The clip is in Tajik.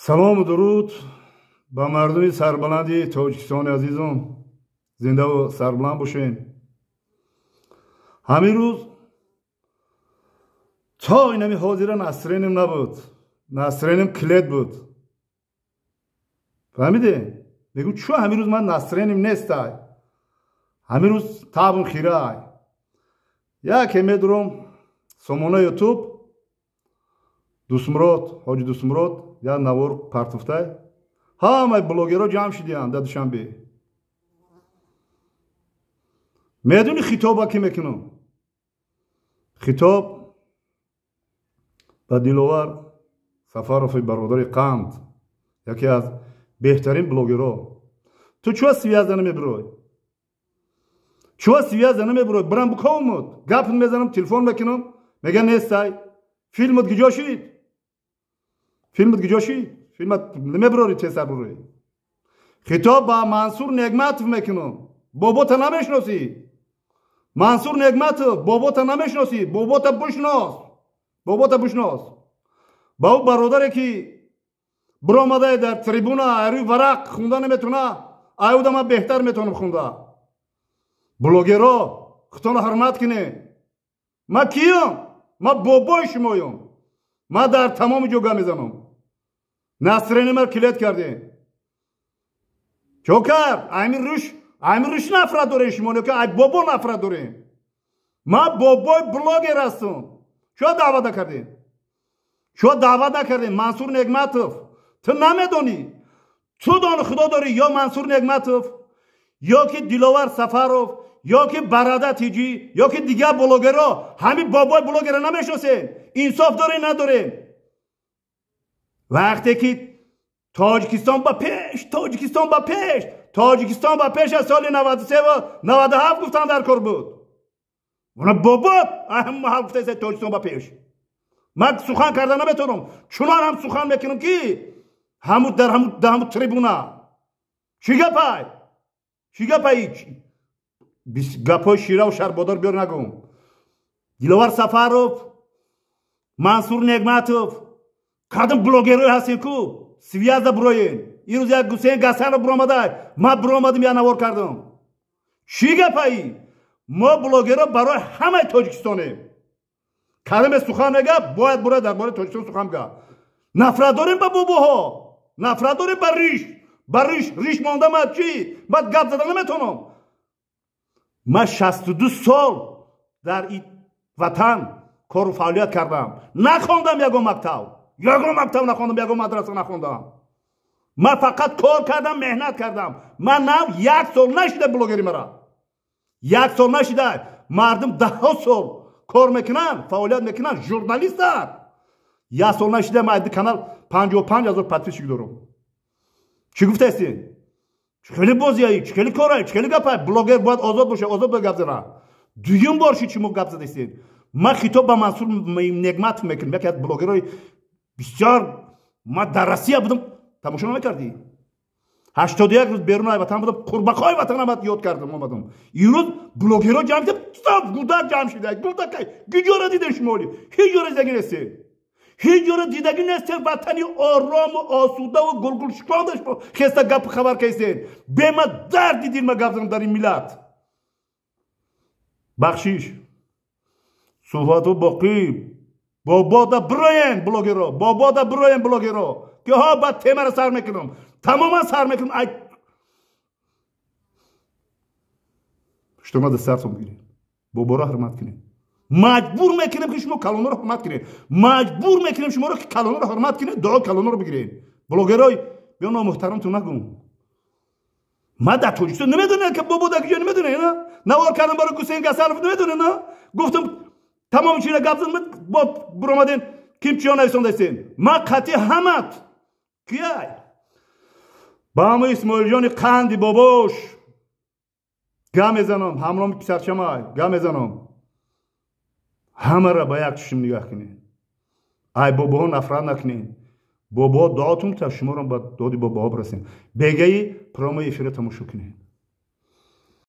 Салому дуруд ба мардуми сарбаланди Тоҷикистони азизум. Зиндаву сарбаланд бошед. Ҳамин рӯз то инами ҳозира настроением набуд. Настроением клет буд. Фаҳмиде? Мегӯ чӯ ҳамин рӯз ман настроением нестай. Ҳамин рӯз табм хирай. Яке медурам сомона Ютуб Дусмурод, Ҳоҷи Дусмурод як навор партуфтай. Ҳамаи блогерҳо ҷамъ шидиянд дар Душанбе. Медуни хитоба ки мекунам? Хитоб ба Диловар Сафарови бародари қанд, яке аз беҳтарин блогерҳо. Ту чӯ связа намебирой? Чӯ связа намебирой? Бирам букомуд, гап мезанам, телефон мекунам, мега нестай. Филмат гиҷо шид? Филмат гиҷо шид? Филмат намебирори, тесар бурой. Хитоб ба Мансур Негматов мекунам. Бобота намешносӣ? Мансур Негматов, бобота намешносӣ? Бобота бишнос. Бобота бишнос. Ба ӯ бародаре ки биромадае дар трибуна, айрӯи варақ хунда наметавона, айуда ман беҳтар метавонам хунда. Блогерҳо, худтонро ҳурмат кунед. Ман киём? Ман бобои шумоём. Ман дар тамоми ҷо гап мезанам. Настроение маро клет кардем. Чо кард? Аймин рӯш нафрат дорем шумо, ки ай бобо нафрат дорем. Ман бобои блогер ҳастам. Чо даъват накардем? Чо даъват накардем? Мансур Негматов, ту намедонӣ. Ту дони худо дорӣ ё Мансур Негматов, ё ки Диловар Сафаров, ё ки Барада Тиҷӣ, ё ки дигар блогерҳо. Ҳамин бобои блогерро намешносем. Инсоф дорем, надорем. Вақте ки Тоҷикистон ба пеш, Тоҷикистон ба пеш, Тоҷикистон ба пеш аз соли 93 ва 97 гуфтан дар кор буд. Она бобо ҳам маҳал гуфтааст Тоҷикистон ба пеш. Ман сухан карда наметавонам. Чунон ҳам сухан мекунам ки ҳаму дар ҳаму трибуна. Чӣ гапай? Чӣ гапай? Гапҳои шираву шарбодор биёр нагӯм. Диловар Сафаров, Мансур Негматов, кадом блогерҳое ҳастем ку? Связа буроен. Ирӯз як Гусейн Гасанов буромадай. Ман буромадам, як навор кардам. Чӣ гапаи? Мо блогерҳо барои ҳамаи Тоҷикистонем. Кадоме сухан мега, бояд бура дар бораи Тоҷикистон сухан бга. Нафрат дорем ба бобоҳо. Нафрат дорем ба риш. Ба риш, риш монда ман чӣ? Ман гап зада наметавонам. Ман 62 сол дар ин ватан кору фаъолият кардам. Нахондам ягон мактаб. Ягон мактаб нахондам, ягон мадраса нахондам. Ман фақат кор кардам, меҳнат кардам. Ман нав як сол нашида блогери мара. Як сол нашида. Мардум даҳҳо сол кор мекунанд, фаъолият мекунанд, журналистанд. Як сол нашида ман айди канал 55 ҳазор подписчик дорам. Чӣ гуфтаистед? Чӣ хеле бозиаи, чӣ хеле корай, чӣ хеле гапай? Блогер бояд озод бошад, озод бояд гап зана. Дуюм бор ши чӣ мо гап задаистед? Ман хитоб ба Мансур Негматов мекунам, яке аз блогерҳои бисёр. Ман дар Россия будам, тамошо намекардӣ. 81 рӯз берун ай ватан будам, қурбақаҳои ватанам ёд кардам, омадам. Имрӯз блогерҳо ҷамъ шуда, саф гудак ҷамъ шуда. Гудак гиҷора дидем шумо оли? Ҳеҷ ҷора дидагӣ нестед. Ҳеҷ ҷора дидагӣ нестед. Ватани орому осудаву гулгулшуконда шумо хеста гапу хабар кайстед. Бема дарди дил ма гап занам дар ин миллат. Бахшиш. Суҳбату боқӣ. Бобода бироен блогерҳо, бобода бироен блогерҳо. Ки ҳо баъд темаро сар мекунам. Тамоман сар мекунам. Ай шумо дар сартон бигиред. Боборо ҳурмат кунед. Маҷбур мекунем ки шумо калонҳоро ҳурмат кунед. Маҷбур мекунем шуморо ки калонҳоро ҳурмат кунед, дуо калонҳоро бигиред. Блогерҳои биё номуҳтарамтон нагӯм. Ман дар Тоҷикистон намедонам ки бобо дар куҷо намедонем, на? Навор кардам барои Гусейн Гасанов намедонем, на? Гуфтам тамоми чизро гап задам, бо биромадем ким чиё нависондаистем. Ман қатъи ҳамат кияй? Ба ҳамаи Исмоилҷони қанди бобош гап мезанам, ҳамроҳи писарчамай гап мезанам. Ҳамаро ба як чишм нигоҳ кунед. Ай бобоҳо нафрат накунед. Бобоҳо дуотун та шуморо ба доди бобоҳо бирасем. Бегаи прямой эфирро тамошо кунед.